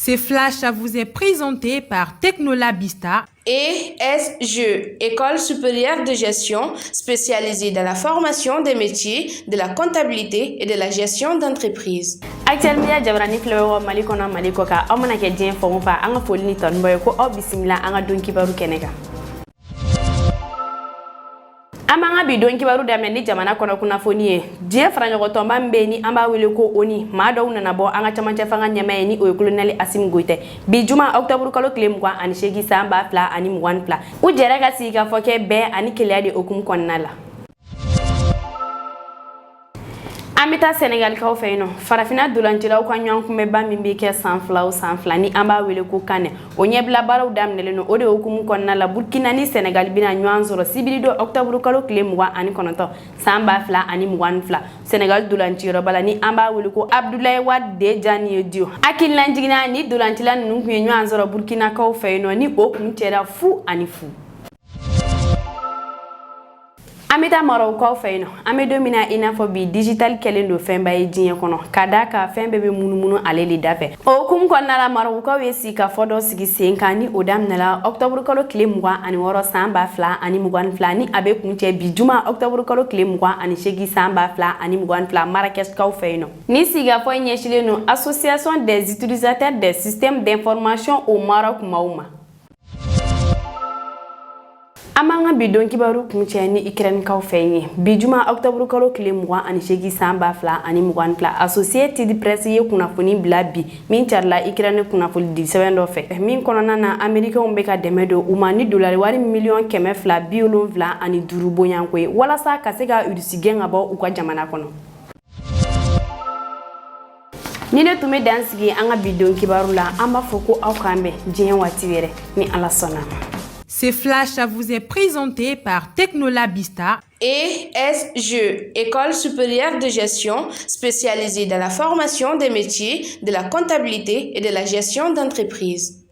Ce flash vous est présenté par Technolabista. ESG, École supérieure de gestion spécialisée dans la formation des métiers de la comptabilité et de la gestion d'entreprise. Actuel Media jabarani filɛ bɛ Mali kɔnɔ, Mali kɔ kan, aw mana kɛ diɲɛ fan o fan, an ka foli ni tanu b'aw ye ko aw bisimila an ka don kibaru kɛnɛ kan. An b'an ka bi don kibaru daminɛ ni jamana kɔnɔ kunnafoni ye. Diɲɛ faraɲɔgɔntɔnba min bɛ yen ni an b'a wele ko ONU, maa dɔw nana bɔ an ka camancɛ fanga ɲɛmaa ye, ni o ye kolonɛli Asimi Goyita. Bi juma, ɔkutɔburu kalo tile 28 san 2022, u jɛra ka sigikafɔ kɛ bɛn ani kelenya de hukumu kɔnɔna la. An bɛ taa Sɛnɛgalikaw fɛ yen nɔ. Farafinna dolancilaw ka ɲɔgɔn kunbɛnba min bɛ kɛ san fila o san fila, ni an b'a wele ko CAN, o ɲɛbila baaraw daminɛlen don. O de hukumu kɔnɔna la, Burkina ni Sɛnɛgali bɛna ɲɔgɔn sɔrɔ sibiri don, ɔkutɔburu kalo tile 29 san 2022, Sɛnɛgali dolanciyɔrɔba la, ni an b'a wele ko Abdoulaye Wade de Diamniadio. Hakilina jiginna ni dolancila ninnu tun ye ɲɔgɔn sɔrɔ Burkinakaw fɛ yen nɔ, ni o kun cɛra 0-0. An bɛ taa Marɔkukaw fɛ yen nɔ. An bɛ don min na i n'a fɔ bi, digital kɛlen don fɛnba ye diɲɛ kɔnɔ, ka d'a kan fɛn bɛɛ bɛ munumunu ale de da fɛ. O hukumu kɔnɔna la, Marɔkukaw ye sigikafɔ dɔ sigi sen kan, ni o daminɛla ɔkutɔburu kalo tile 26 san 2022, ni a bɛ kuncɛ bi juma, ɔkutɔburu kalo tile 28 san 2022, Marakɛsikaw fɛ yen nɔ. Ni sigikafɔ in ɲɛsinnen don Association des utilisateurs des systèmes d'information au Maroc maaw ma. An b'an ka bi don kibaru kuncɛ ni Ukrainekaw fɛ ye. Bi juma, ɔkutɔburu kalo tile 28 san 2022, Associated Press ye kunnafoni bila bi min carila Ukraine kunnafoni di sɛbɛn dɔ fɛ, min kɔnɔna na Amerikɛnw bɛ ka dɛmɛ don u ma ni dolari wari miliyɔn 275 bonyanko ye, walasa ka se ka Irisi gɛn ka bɔ u ka jamana kɔnɔ. Ni ne tun bɛ dan sigi an ka bi don kibaru la, an b'a fɔ ko aw k'an bɛn diɲɛ waati wɛrɛ ni Ala sɔnna ma. Ce flash vous est présenté par Technolabista. ESG, École supérieure de gestion spécialisée dans la formation des métiers de la comptabilité et de la gestion d'entreprise.